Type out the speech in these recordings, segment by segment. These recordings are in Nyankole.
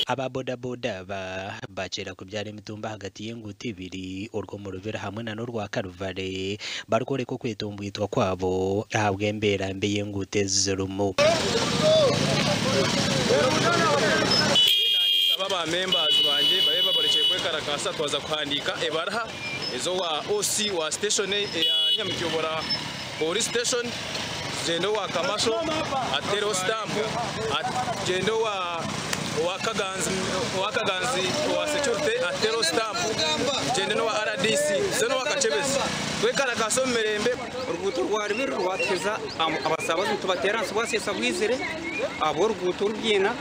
Aba bodaboda aba bakyera kubyara emitumba ahagati y'enguuto ibiri orw'omu Rubiri hamwe na n'orwa Karuvare barikworeka okwetumbwitwa kwabo ahabw'embeera mbi ey'enguuto ezi zirimu. Ninsaba ba members bangye babe babarekire kwekarakaasa twaza kuhandiika ebaruha ez'owa OC wa station eya Nyamityobora Police Station tugyende owa Kamasho atuteereho sitampu tugyende owa owa Kaganzi owa Kaganzi owa security atuteereho sitampu tugyende n'owa RDC tuze n'owa Kakyebezi twekarakaase omu mirembe. Oruguuto rwa Rubiri rwatuheza abasaabazi nitubateera ahansi bwaseesa bwizire ahabw'oruguuto orubyina.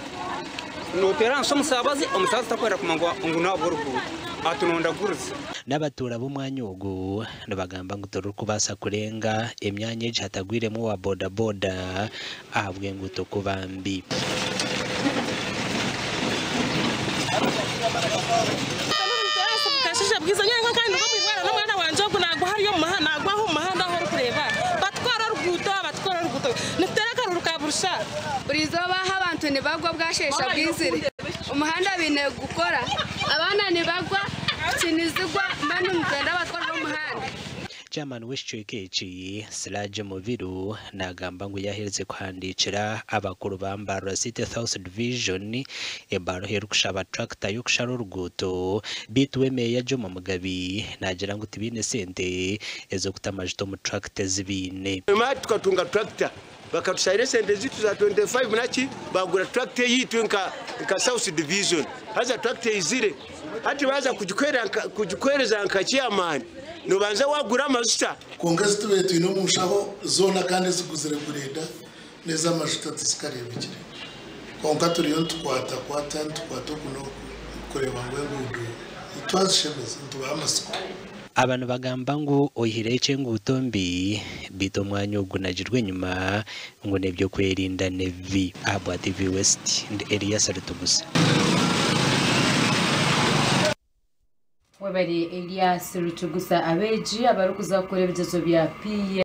Nooteera ahansi omusaabazi, omusaabazi takwenda kumanya ngu n'ahabw'oruguuto atunondaguriza. N'abatuura b'omwanya ogu nibagamba ngu torikubaasa kurenga emyanya egi hatagwiremu owa bodaboda ahabw'enguuto kuba mbi. Buri izooba aha abantu nibagwa bwasheesha bwizire. Omuhanda baine kugukora. Abaana nibagwa, piki nizigwa, mbwenu nitwenda batware omuhanda. Chairman w'ekicweka eki, Siraje Mubiru nagamba ngu yaherize kuhandiikira abakuru ba Mbarara City South Division ebaruha erikushaba tractor y'okushara oruguuto beitu we Meeya Jomo Mugabi naagira ngu tibaine sente ez'okuta amajuta omu tractor ezi baine. Hanyuma tukatunga tractor Bakatusharira esente ziitu za 25 naki bagura tractor eyaitu nka nka South Division haza tractor eizire hati baaza kugikwereza nka chairman nobanza wagura amajuta. Kwonka ezi tubaire twine omu nshaho zoona kandi eziguzire gureda n'ez'amajuta tizikareebekire. Kwonka turiyo nitukwatakwata nitukwata oku n'oku kureeba ngu enguudo twazishemeza nitubaha amatsiko. Aba nibagamba ngu oihireho eky'enguuto mbi, beitu omwanya ogu gunagirwe enyima ngu n'eby'okwerinda n'ebibi. Ahabwa TV West, ndi Elias Rutugusa. Webare Elias Rutugusa. Abeegi abarikuza kukora ebigyezo bya PA.